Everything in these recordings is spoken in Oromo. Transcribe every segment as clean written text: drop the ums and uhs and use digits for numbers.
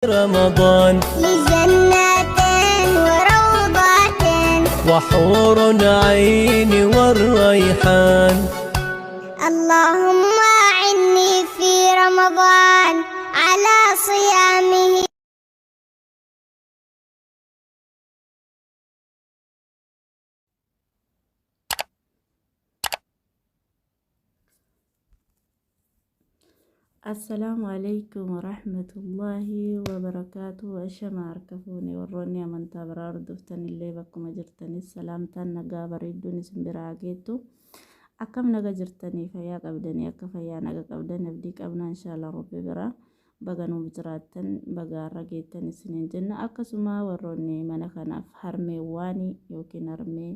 رمضان لجنات وروضات وحور عين والريحان. اللهم أعني في رمضان على صيامه. Assalaamu alaikum warahmatullaahi wabarakaatuh. Ashama harka fuune warroonni amantaa biraa hordoftan illee bakkuma jirtanis salaamtaan nagaa bareedduun isin biraa geettu. Akkam naga jirtanii fayyaa qabdanii akka fayyaa naga qabdan abdii qabna inshaallah rabbi biraa baga nuuf jiraattan baga har'a geettan isiniin jenna. Akkasuma warroonni mana kanaaf harmeewwaanii yookiin harmee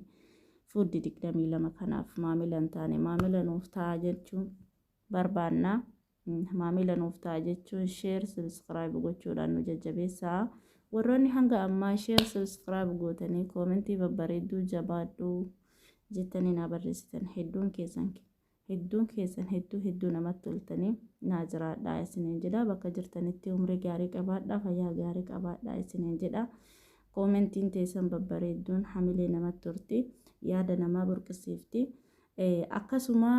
fuuddi 22 kanaaf maamila hin taane maamila nuuf ta'a jechuun barbaanna. Maamila nuuf ta'a jechuun share subscribe gochuudhaan nu jajjabeessaa. Warroonni hanga ammaa share subscribe gootanii koomentii babbareedduu jabaadhu jettanii naa barreessitan hedduun keessan hedduun keessan hedduu hedduu namatti toltanii naa jiraadhaa isiniin jedha. Bakka jirtanitti umrii gaarii qabaadhaa, fayyaa gaarii qabaadhaa isiniin jedha. Koomentiin teessan babbareedduun hamilee namatti turti, yaada namaa burqisiifti. Akkasuma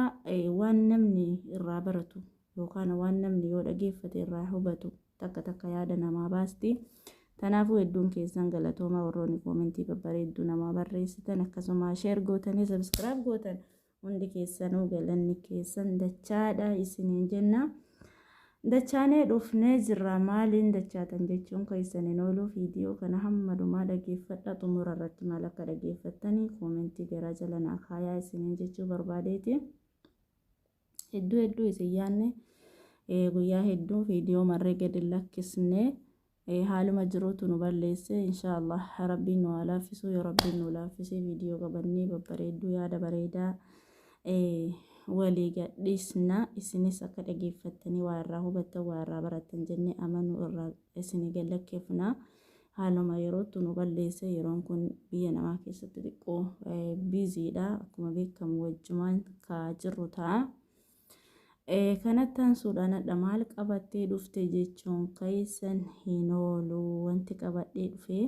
waan namni irraa baratu yookaan waan namni yoo dhageeffate irraa hubatu takka takka yaada namaa baasti. Tanaafuu hedduun keessan galatooma warroonni koomentii babbareedduu namaa barreessitan akkasuma share gootanii subscribe gootan hundi keessanuu galanni keessan dachaadha isiniin jenna. Dachaanee dhufnee jirra maaliin dachaatan jechuun keessan hin oolu viidiyoo kana hamma dhumaa dhageeffadha xumura irratti maal akka dhageeffattanii koomentii garaa jala naa kaayaa isiniin jechuu barbaadeeti. Hedduu hedduu isin yaanne guyyaa hedduu viidiyoo marree gadi lakkisne haaluma jiruutu nu balleesse inshaa Allah rabbiin nu haa laaffisu yoo rabbiin nu laaffise viidiyoo qabannee babbareedduu yaada bareedaa walii gadhiisna isinis akka dhageeffattanii waa irraa hubattan waa irraa barattan jennee amanuu irraa isinii gallakkeefna haaluma yerootu nu balleesse yeroon kun biyya namaa keessatti xiqqoo biiziidha akkuma beekamu wajjumaan kaa jirru ta'a. Kanatti aansuudhaan hadha maal qabattee dhufte jechuun keessan hin oolu. Wanti qabadhee dhufe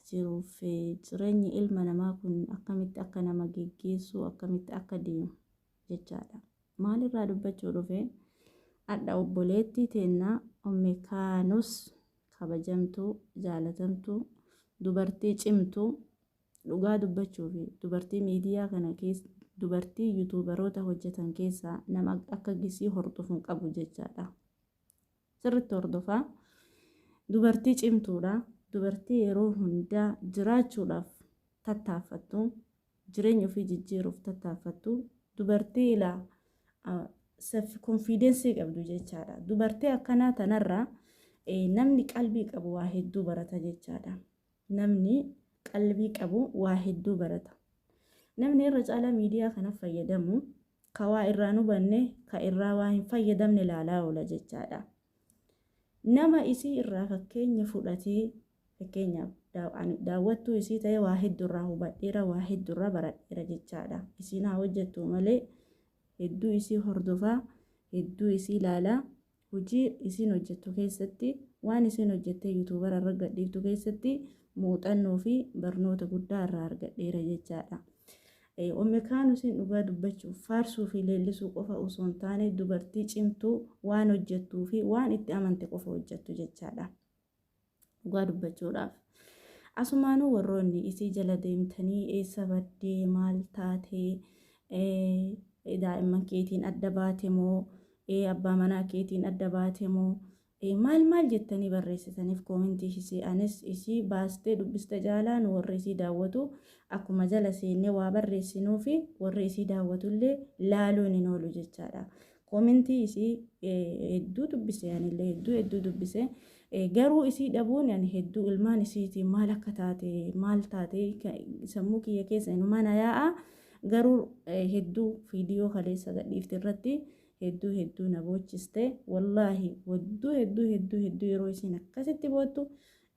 jiruuf jireenyi ilma namaa kun akkamitti akka nama geggeessu akkamitti akka deemu jechaadha. Maalirraa dubbachuu dhufe hadha obboleettii teenna Ummi Kaanus kabajamtuu jaalatamtuu dubartii cimtuu Dhugaa dubbachuufi dubartii miidiyaa kana keessa dubartii yuutuubaroota hojjetan keessaa nama akka gisii hordofu hin qabu jechaadha. Sirriitti hordofaa. Dubartii cimtuudha. Dubartii yeroo hundaa jiraachuudhaaf tattaaffattu, jireenya ofii jijjiiruuf tattaaffattu, dubartii ilaa self confidence qabdu jechaadha. Dubartii akkanaa tanarraa namni qalbii qabu waa hedduu barata jechaadha. Namni qalbii qabu waa hedduu barata. Namni irra caalaa miidiyaa kana fayyadamu ka waa irraa hin hubanne ka irraa waa hin fayyadamne laalaa oola jechaadha. Nama isii irraa fakkeenya fudhatee fakkeenyaaf daawwattuu isii ta'ee waa hedduu irraa hubadheera waa hedduu irraa baradheera jechaadha. Isiin haa hojjettu malee hedduu isii hordofaa hedduu isii ilaalaa Hojii isiin hojjettu keessatti, waan isiin hojjettee yuutuubara irra gadhiiftu keessatti muuxannoo fi barnoota guddaa irraa argadheera jechaadha. Umme Kaanusiin dhugaa dubbachuuf faarsuu fi leellisuu qofa osoo hin taane dubartii cimtuu waan hojjettuu fi waan itti amante qofa hojjettu jechaadha. Dhugaa dubbachuudhaaf. Asumaanuu warroonni isii jala deemtanii eessa baddee maal taatee daa'imman keetiin adda baate moo abbaa manaa keetiin adda baate moo maal maal jettanii barreessitaniif koomentii isii anis isii baastee dubbista jaalaan warri isii daawwatu akkuma jala seennee waa barreessinuufi warri isii daawwatullee laaluun hin oolu jechaadha. Koomentii isii hedduu dubbise anillee hedduu hedduu dubbise garuu isii dhabuun ani hedduu ilmaan isiitiin maal akka taate maal taate sammuu kiyya keessa inumaa na yaa'a garuu hedduu viidiyoo kaleessa gadhiifte irratti hedduu hedduu na boochiste wallaahi hedduu hedduu hedduu hedduu yeroo isiin akkasitti boottu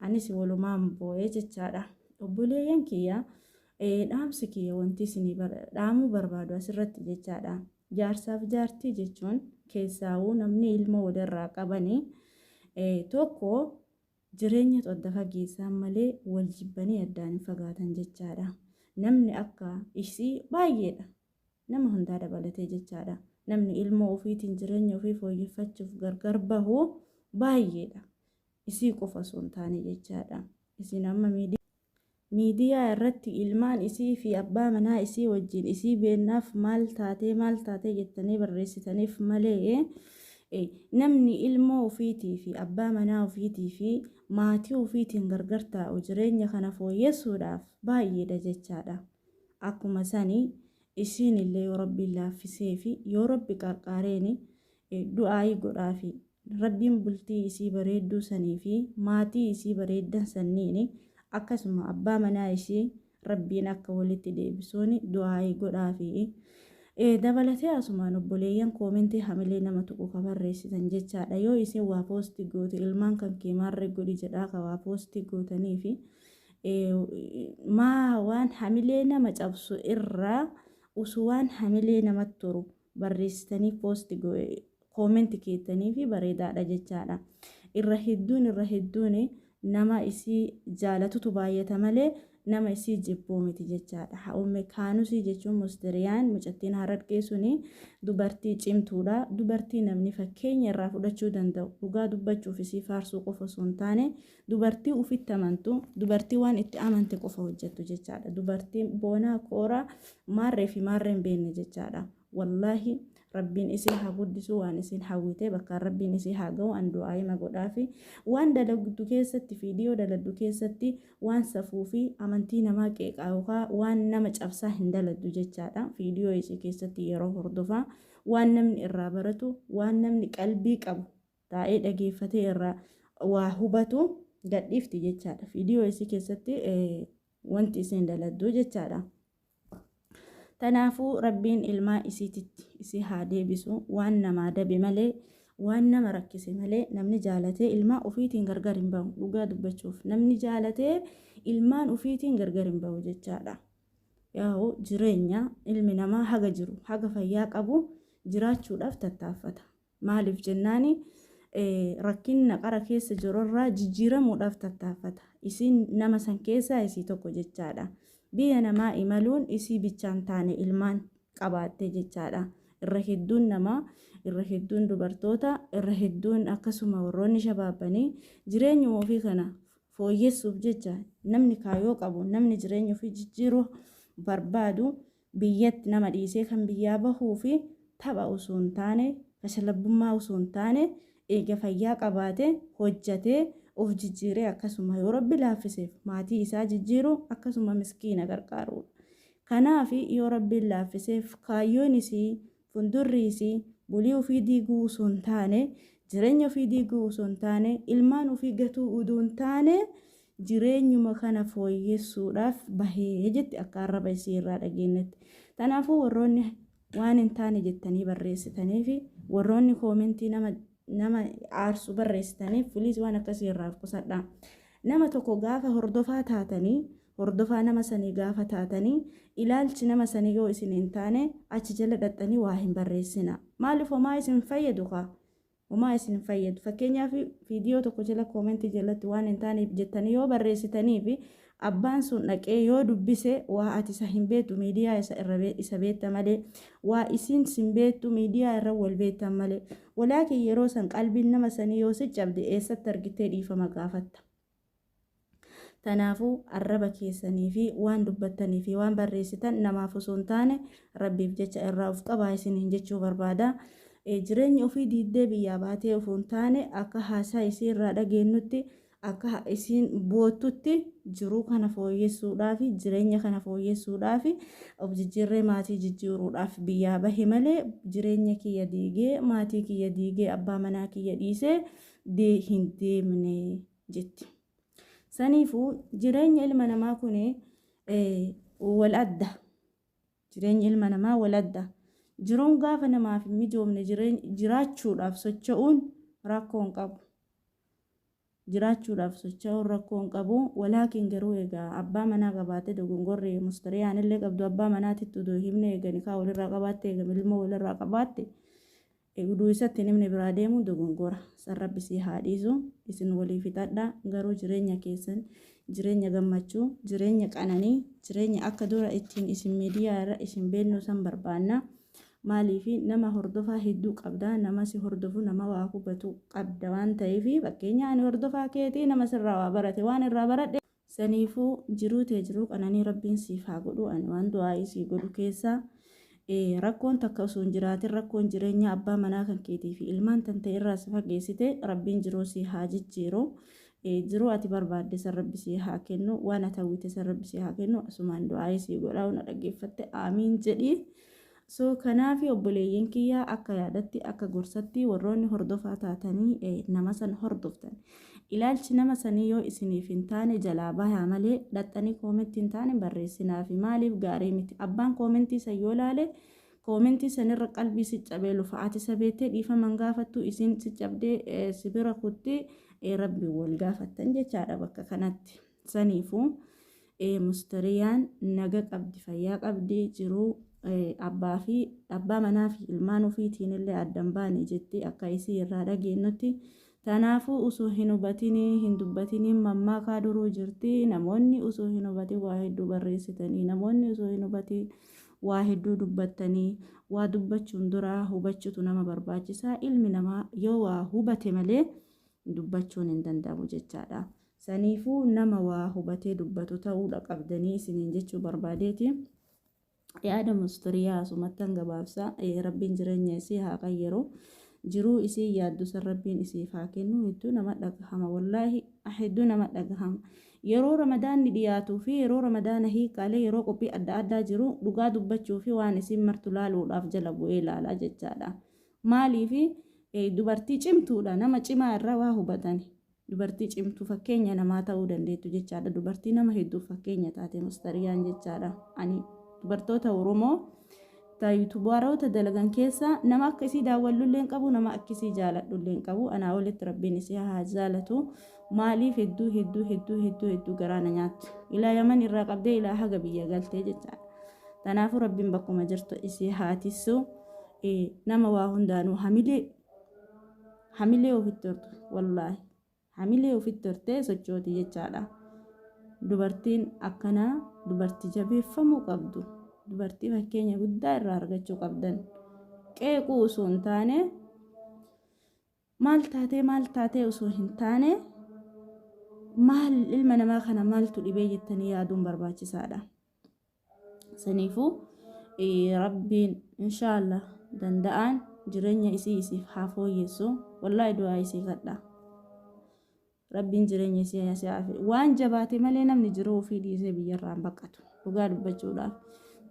anis walumaan boo'ee jechaadha obboleeyyan kiyya dhaamsi kiyya wanti isinii dhaamuu barbaadu asirratti jechaadha. Jaarsaaf jaartii jechuun keessaawuu namni ilmoo walirraa qabanii tokko jireenyatu adda fageessaan malee wal jibbanii addaan hin fagaatan jechaadha. Namni akka isii baay'eedha. Nama hundaa dabalatee jechaadha. Namni ilmoo ofiitiin jireenya ofii fooyyeffachuuf gargar bahu baay'eedha. Isii qofa osoo hin taane jechaadha. Isin amma miidiyaa irratti ilmaan isii fi abbaa manaa isii wajjin isii beennaaf maal taatee maal taatee jettanii barreessitaniif malee, namni ilmoo ofiitii fi abbaa manaa ofiitii fi maatii ofiitiin gargar taa'u jireenya kana fooyyessuudhaaf baay'eedha jechaadha. Akkuma sani isiin illee yoo Rabbiin laaffisee fi yoo Rabbi qarqaareeni, du'aayii godhaafi, Rabbiin bultii isii bareedduu sanii fi maatii isii bareeddan sanniini, akkasuma abbaa manaa isii Rabbiin akka walitti deebisuuni du'aayii godhaafi. Dabalatee asumaan obboleeyyan koomentii hamilee nama tuqu ka barreessitan jechaadha. Yoo isin waa poostii goote, ilmaan kan kee maarree godhi jedhaa ka waa poostii gootanii fi maa waan hamilee nama cabsu irraa usu waan hamilee namatti toru barreessitanii poostii koomenti keettanii fi bareedaadha jechaadha. Irra hedduun nama isii jaalatutu baay'ata malee nama isii jibbuu miti jechaadha. Umme Kaanusii jechuun Mustiriyaan mucattiin Harargee suni dubartii cimtuudha. Dubartii namni fakkeenya irraa fudhachuu danda'u. Dhugaa dubbachuuf isii faarsuu qofa osoo hin taane, dubartii ufitti amantu, dubartii waan itti amante qofa hojjettu jechaadha. Dubartiin boonaa kooraa maarree fi maarree hin beekne jechaadha. Wallaahi Rabbiin isii haa guddisu, waan isin hawwite bakka Rabbiin isii haa ga'u an du'aayima godhaafi. Waan dalagdu keessatti, viidiyoo dalagdu keessatti waan safuu fi amantii namaa qeeqaa yookaan waan nama cabsaa hin daladdu jechaadha. Viidiyoo isii keessatti yeroo hordofaa waan namni irraa baratu, waan namni qalbii qabu taa'ee dhageeffatee irraa waa hubatu gadhiifti jechaadha. Viidiyoo isii keessatti wanti isin daladdu jechaadha. Tanaafuu Rabbiin ilmaa isiititti isii haa deebisu. Waan namaa dabe malee, waan nama rakkise malee, namni jaalatee ilmaa ofiitiin gargar hin bahu. Dhugaa dubbachuuf namni jaalatee ilmaan ofiitiin gargar hin bahu jechaadha. Yaa'u jireenya ilmi namaa haga jiru, haga fayyaa qabu jiraachuudhaaf tattaaffata. Maaliif jennaani, rakkinna qara keessa jirurraa jijjiiramuudhaaf tattaaffata. Isiin nama san keessaa isii tokko jechaadha. Biyya namaa imaluun isii bichaan taane, ilmaan qabaatte jechaadha. Irra hedduun namaa, irra hedduun dubartoota, irra hedduun akkasuma warroonni shabaabbanii jireenyuma ofii kana fooyyessuuf jecha, namni kaayyoo qabu, namni jireenya ofii jijjiiruu barbaadu biyyatti nama dhiisee kan biyyaa bahuu fi tapha osoo hin taane, kashlabbummaa osoo hin taane, eega fayyaa qabaate hojjatee of jijjiiree, akkasuma yoo Rabbi laaffiseef maatii isaa jijjiiruu, akkasuma miskiina gargaaruudha. Kanaaf yoo Rabbiin laaffiseef, kaayyoon isii, fuuldurri isii bulii ofii diiguu osoo hin taane, jireenya ofii diiguu osoo hin taane, ilmaan ofii gatuu odoo hin taane, jireenyuma kana fooyyessuudhaaf bahee jetti akka arraba isii irraa dhageenyetti. Kanaafuu warroonni waan hin taane jettanii barreessitanii fi warroonni koomentii nama aarsu barreessitaniif, please waan akkasii irraa of qusadhaa. Nama tokko gaafa hordofaa taatanii, hordofaa nama sanii gaafa taatanii, ilaalchi nama sanii yoo isin hin taane achi jala dhaxxanii waa hin barreessina. Maaliif? Homaa isin fayyadu kaa? Homaa isin fayyadu. Fakkeenyaaf viidiyoo tokko jala koomentii jalatti waan hin taane jettanii yoo barreessitanii fi abbaan sun dhaqee yoo dubbise, waa ati isa hin beektu miidiyaa isa irra isa beekta malee, waa isin sin beektu miidiyaa irra wal beektan malee, walaakin yeroo san qalbiin nama sanii yoo si cabde eessatti argitee dhiifama gaafatta? Tanaafuu arraba keessanii fi waan dubbattanii fi waan barreessitan namaaf osoo hin taane Rabbiif jecha irraa of qabaa isiniin jechuu barbaada. Jireenya ofii diiddee biyyaa baatee osoo hin taane, akka haasaa isii irraa dhageenyutti, akka isiin boottutti, jiruu kana fooyyessuudhaaf, jireenya kana fooyyessuudhaaf, of jijjiirree maatii jijjiiruudhaaf biyyaa bahe malee jireenya kiyya diigee, maatii kiyya diigee, abbaa manaa kiyya dhiisee hin deemne jetti. Saniifuu jireenya ilma namaa kun wal adda. Jireenyi ilma namaa wal adda. Jiruun gaafa namaaf hin mijoofne jiraachuudhaaf socho'uun rakkoo hin qabu. Jiraachuudhaaf socho'uun rakkoo hin qabu. Walaakin garuu egaa abbaa manaa qabaate dogongorri mustariyaan illee qabdu abbaa manaatitti odoo himne eega nikaa walirraa qabaatte eega ilmoo walirraa qabaatte oduu isatti hin himne biraa deemu dogongora. San rabbi sii haa dhiisu. Isin walii fixadha. Garuu jireenya keessan jireenya gammachuu, jireenya qananii, jireenya akka dura ittiin isin miidiyaa irra isin beennuu san barbaanna. Maaliif nama hordofaa hedduu qabda, nama si hordofu, nama waa hubatu qabda waan ta'eef fakkeenya ani hordofaa keetii nama sirraa waa barate waan irraa baradhe. Saniifuu jiruu tee jiruu qananii rabbiin siif haa godhu. Ani waan du'aa'ii sii godhu keessaa rakkoon takka osoo hin jiraatin rakkoon jireenyaa abbaa manaa kan keetii fi ilmaan tante irraa si fageessite rabbiin jiruu sii haa jijjiiru. Jiruu ati barbaadde san rabbi sii haa kennu. Waan ati hawwite san rabbi sii haa kennu. Asumaan du'aa'ii sii godhaa na dhaggeeffatte aamiin jedhi. So kanaafi obboleeyyan kiyya akka yaadatti akka gorsatti warroonni hordofaa taatanii nama san hordoftan ilaalchi nama sanii yoo isiniif hin taane jalaa bayaa malee dhaxxanii koomentii hin taane barreessinaafi maaliif gaarii miti abbaan koomentii san yoo laale koomentii sanirra qalbii si cabee lufa ati sabeettee dhiifama hin gaafattu isiin si cabdee si bira kutti rabbiin wal gaafattan jechaadha bakka kanatti saniifuu Mustariyaan naga qabdi fayyaa qabdi jiruu abbaa fi abbaa manaa fi ilmaan ofiitiin illee addan baane jetti akka isii irraa dhageennutti. Tanaafuu usuu hin hubatinii hin dubbatiniin mammaakaa duruu jirti. Namoonni usuu hin hubatin waa hedduu barreessitanii namoonni usuu hin hubatin waa hedduu dubbattanii waa dubbachuun dura hubachutu nama barbaachisa. Ilmi namaa yoo waa hubate malee dubbachuun hin danda'amu jechaadha. Saniifuu nama waa hubatee dubbatu ta'uudha qabdanii isiniin jechuu barbaadeeti. Yaada mustariyaa asumattan gabaabsa. Rabbiin jireenya isii haa qayyaru. Jiruu isii yaaddu san rabbiin isiif haa kennu. Hedduu nama dhagahama wallaahi hedduu nama dhagahama. Yeroo ramadaanni dhiyaatuu fi yeroo ramadaana hiikaalee yeroo qophii adda addaa jiru dhugaa dubbachuu fi waan isiin martu laaluudhaaf jala bu'ee ilaalaa jechaadha. Maaliif dubartii cimtuudha nama cimaa irraa waa hubatani. Dubartii cimtuu fakkeenya namaa ta'uu dandeettu jechaadha. Dubartii nama hedduuf fakkeenya taate mustariyaan jechaadha. Ani dubartoota Oromoo ta yuutubaroota dalagan keessa nama akka isii daawwallullee hin qabu nama akka isii jaaladhullee hin qabu. Anaa olitti rabbiin isii haa jaalatu. Maaliif hedduu hedduu hedduu hedduu hedduu garaa na nyaatti. Ilaa Yaman irraa qabdee ilaa haga biyya galtee jechaadha. Kanaafuu rabbiin bakkuma jirtu isii haa tissu. Nama waa hundaanuu hamilee hamilee ofitti hortu wallaahi hamilee ofitti hortee sochooti jechaadha. Dubartiin akkanaa dubartii jabeeffamuu qabdu dubartii fakkeenya guddaa irraa argachuu qabdan qeequu osoo hin taane maal taatee maal taatee osoo hin taane maal ilma namaa kana maaltu dhibee jettanii yaaduun barbaachisaadha. Saniifuu rabbiin inshaallah danda'aan jireenya isii isiif haa fooyyessu. Wallaahi du'aa isii kadha. Rabbiin jireenya isii haa waan jabaate malee namni jiruu ofii dhiisee biyyarraa hin baqatu. Dhugaa dubbachuudhaaf.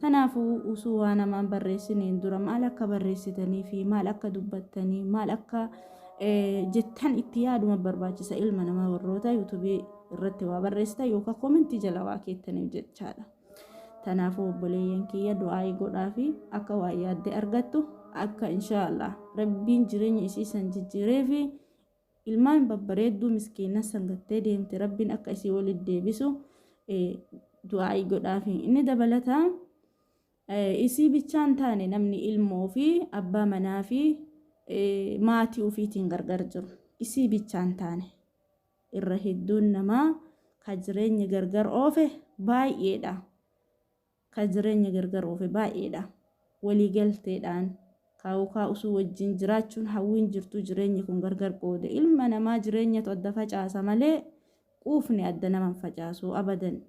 Kanaafuu usuu waa namaan barreessiniin dura maal akka barreessitanii fi maal akka dubbattanii maal akka jettan itti yaaduma barbaachisa ilma namaa warroota yuutuubii irratti waa barreessitan yookaan komentii jala waa keettaniif jechaadha. Tanaafuu obboleeyyan kiyya du'aayii godhaafi akka waa yaadde argattu akka inshaallah rabbiin jireenya isii san jijjiiree fi ilmaan babbareedduu miskiina san gattee deemte rabbiin akka isii walitti deebisu du'aayii godhaafi. Inni dabalataa isii bichaan taane namni ilmoo fi abbaa manaa fi maatii ofiitiin gargar jiru. Isii bichaan taane. Irra hedduun namaa ka jireenya gargar oofe baay'eedha. Ka jireenya gargar oofe baay'eedha. Walii galteedhaan kaawukaa usuu wajjin jiraachuun hawwiin jirtuu jireenyi kun gargar qoode. Ilma namaa jireenyatu adda facaasa malee quufni adda nama hin facaasu abadan.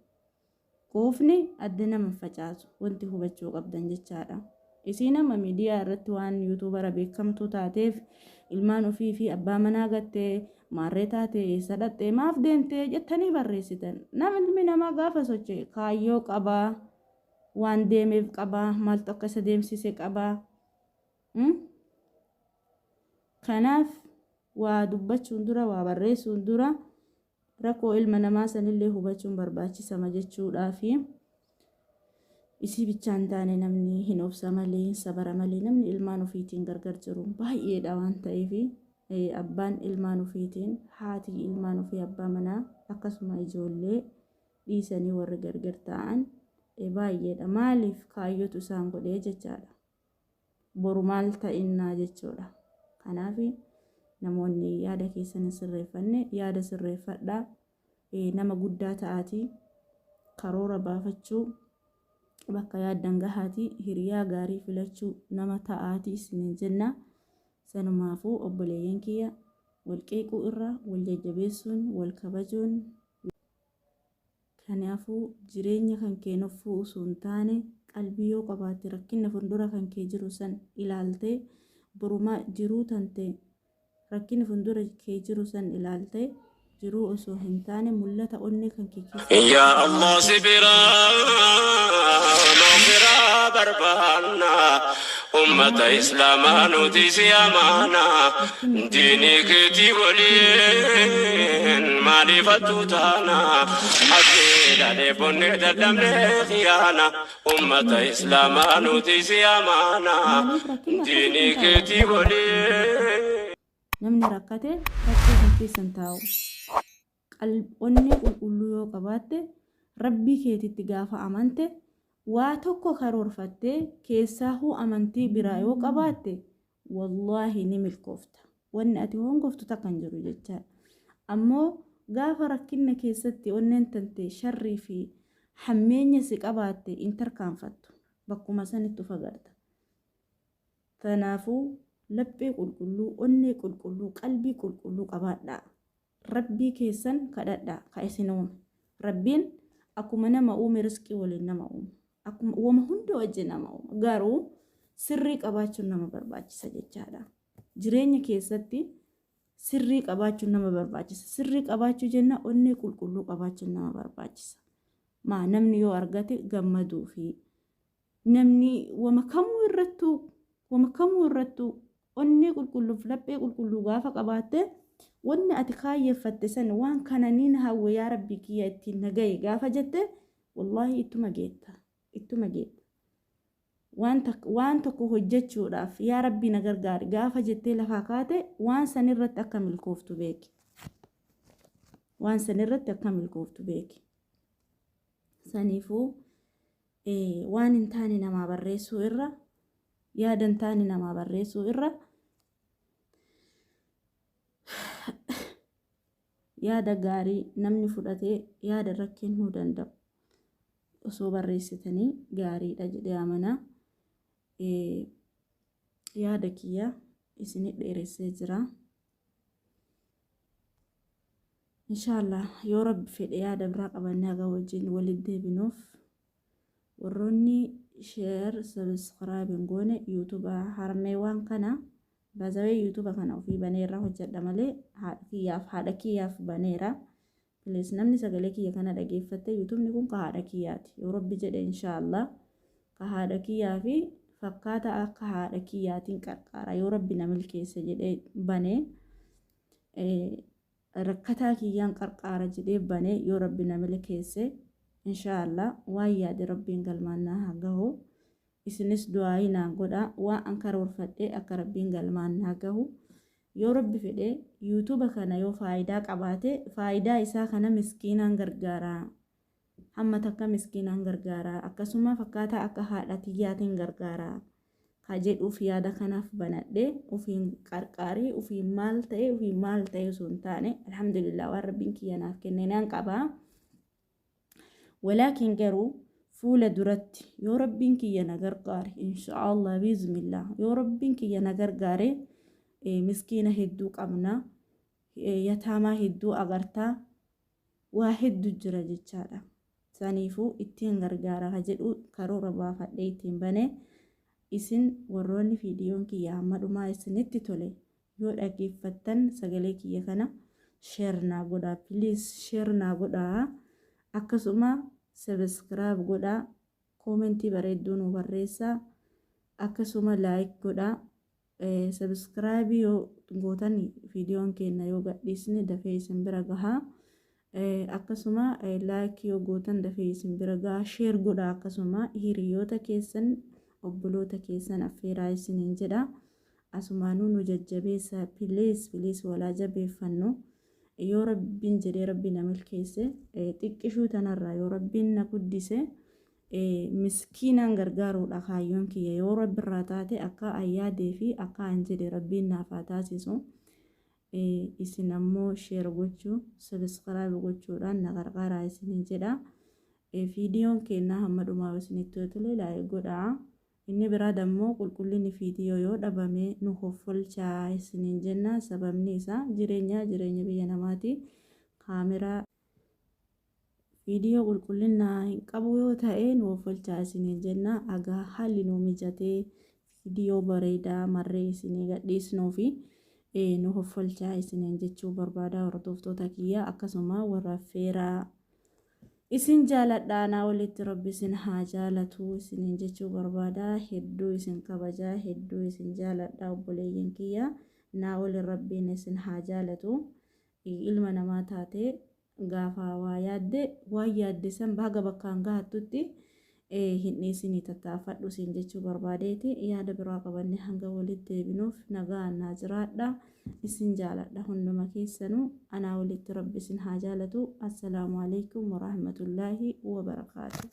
Quufni adda nama hin facaasu wanti hubachuu qabdan jechaadha. Isiin amma miidiyaa irratti waan yuutuubara beekamtuu taateef ilmaan ofii fi abbaa manaa gattee maarree taate eessa dhaqxee maaf deemtee jettanii barreessitan. Namni namaa gaafa socho'e kaayyoo qabaa, waan deemeef qabaa, maaltu akka isa deemsise qabaa. Kanaaf waa dubbachuun dura waa barreessuun dura Rakkoo ilma namaa sanillee hubachuun barbaachisama jechuudhaafi isii bichaa hin taane namni hin obsa malee hin sabara malee namni ilmaan ofiitiin gargar jiru baay'eedha waan ta'eef Abbaan ilmaan ofiitiin, haati ilmaan ofii abbaa manaa akkasuma ijoollee dhiisanii warri gargar taa'an baay'eedha. Maaliif kaayyotu isaan godhee jechaadha. Boru maal ta'innaa jechuudha. Kanaaf namoonni yaada keessan hin sirreeffanne yaada sirreeffadhaa. Nama guddaa ta'aatii karoora baafachuu bakka yaaddan gahaatii hiriyaa gaarii filachuu nama ta'aatii isiniin jenna. Sanumaafuu obboleeyyan kiyya wal qeequu irra wal jajjabeessuun wal kabajuun Kanaafuu jireenya kan kee nuffuu osoo hin taane qalbii yoo qabaatte rakkinna fundura kan kee jiru san ilaaltee boruma jiruu tante rakkina fundura kee jiru san ilaaltee jiruu osoo hin taane mullata onnee kan kee keessa Yaa Allah si biraa maghfiraa barbaanna ummata islaamaa nuti si amaana diinii keetii waliin maaliif hattuu taana aqeedha bonnee dadhabnee khiyaana ummata islaamaa nuti si amaana Maaliif rakkinni akkasitti diinii hin taane? keetii waliin. Namni rakkate rakkoo kan keessa hin taa'u. Onnee qulqulluu yoo qabaatte, Rabbii keetitti gaafa amante, waa tokko karoorfattee keessaahuu amantii biraa yoo qabaatte, wallaahi ni milkoofta. Wanni ati hongoftu takka hin jiru jechaadha. Ammoo gaafa rakkinna keessatti onneen tante sharrii fi hammeenya si qabaatte hin tarkaanfattu. Bakkuma sanitti uf agarta. Tanaafuu laphee qulqulluu, onnee qulqulluu, qalbii qulqulluu qabaadhaa. Rabbii keessan kadhadhaa ka isin uume. Rabbiin akkuma nama uume rizqii waliin nama uuma. Akkuma wama hunda wajjin nama uuma. Garuu sirrii qabaachuun nama barbaachisa jechaadha. Jireenya keessatti sirrii qabaachuun nama barbaachisa. Sirrii qabaachuu jenna onnee qulqulluu qabaachuun nama barbaachisa. Maa namni yoo argate gammaduu fi Namni wama kamuu irrattuu wama kamuu irrattuu onnee qulqulluuf laphee qulqulluu gaafa qabaatte wanni ati kaayyeffatte san waan kana niin hawwe yaa rabbii kiyya ittiin na gahe gaafa jette wallaahi ittuma geetta ittuma geetta waan tak- waan tokko hojjechuudhaaf yaa rabbii na gargaari gaafa jettee lafaa kaate waan san irratti akka milkooftu beeki waan san irratti akka milkooftu beeki saniifuu waan hin taane namaa barreessuu irra yaada hin taane namaa barreessuu irra yaada gaarii namni fudhatee yaada irra kennuu danda'u osoo barreessitanii gaariidha jedhee amana. Yaada kiyya isinit dheeressee jira. Inshaallah yoo rabbi fedhe yaada biraa qabannee haga wajjin walitti deebinuuf warroonni share subscribe hin goone YouTube harmeewwan kana bazawee YouTube kana ofii baneerra hojjedha malee haadha kiyyaaf haadha kiyyaaf baneera. Please namni sagalee kiyya kana dhageeffatte YouTubeni kun ka haadha kiyyaati yoo rabbi jedhe inshaallah ka haadha kiyyaa fi fakkaata akka haadha kiyyaatiin qarqaara yoo rabbi na milkeesse jedhee banee rakkataa kiyyaan qarqaara jedhee bane yoo rabbi na milkeesse inshaallah waan yaade rabbiin galmaan naa haa gahu isinis du'aayii naa godha waan an karoorfadhe akka rabbiin galmaan naa gahu yoo rabbi fedhe yuutuuba kana yoo faayidaa qabaate faayidaa isaa kana miskiinaan gargaara hamma takka miskiinaan gargaara akkasuma fakkaataa akka haadha tiyyaatiin gargaara ka jedhuuf yaada kanaaf banadhe ufiin qarqaarii ufiin maal ta'e ufiin maal ta'e osoo hin taane alhamdulillah waan rabbiin kiyya naaf kenne nan qaba. Walaakin garuu fuula duratti yoo rabbiin kiyya na gargaare inshaallah biiznillah yoo rabbiin kiyya na gargaare miskiina hedduu qabna yataamaa hedduu agartaa waa heddu jira jechaadha. Saniifuu ittiin gargaara ka jedhu karoora baafadhee ittiin bane isin warroonni fiidiyoon kiyya hamma dhumaa isinitti tole yoo dhageeffattan sagalee kiyya kana share naa godhaa please share naa godhaa akkasuma subscribe godhaa koomentii bareedduu nu barreessaa akkasuma like godhaa Subscribe yoo gootan viidiyoon keenya yoo gadhiisne dafee isin bira gaha. Akkasuma like yoo gootan dafee isin bira gaha. Share godha akkasuma hiriyoota keessan obboloota keessan affeeraa isiniin jedha. Asumaanuu nu jajjabeessaa, please please, walaa jabeeffannu. Yoo Rabbiin jedhee Rabbi na milkeesse, xiqqishuu tanarraa yoo Rabbiin na guddise, miskiinaan gargaaruudha kaayyoon kiyya. Yoo Rabbirraa taate, akka an yaadee fi akka an jedhe Rabbiin naaf haa taasisu. Isin ammoo share gochuu, subscribe gochuudhaan na gargaaraa isiniin jedha. Viidiyoon keenyaa hamma dhumaa isinitti tole like godhaa. Inni biraa dammoo qulqullinni viidiyoo yoo dhabame nu hoffolchaa isiniin jenna. Sababni isaa jireenya biyya namaati. Kaameraa viidiyoo qulqullina hin qabu yoo ta'e nu hoffolchaa isiniin jenna. Agaa haalli nu mijatee viidiyoo bareedaa marree isinii gadhiisnuu fi nu hoffolchaa isiniin jechuu barbaada, hordoftoota kiyya, akkasuma warra feeraa. Isin jaaladha, anaa walitti Rabbi isin haa jaalatu isiniin jechuu barbaada. Hedduu isin kabajaa, hedduu isin jaaladha, obboleeyyan kiyya. Naa olin Rabbiin isin haa jaalatu. Ilma namaa taate gaafa waa yaadde, waan yaadde san baga bakkaan gahattutti hin dhiisinii tattaaffadhu siin jechuu barbaadeeti. Yaada biraa qabanne hanga walitti deebinuuf nagaa naa jiraadha. Isin jaaladha hunduma keessanuu, anaa walitti Rabbi isin haa jaalatu. Assalaamu alaikum warahmatullaahi wabarakaatu.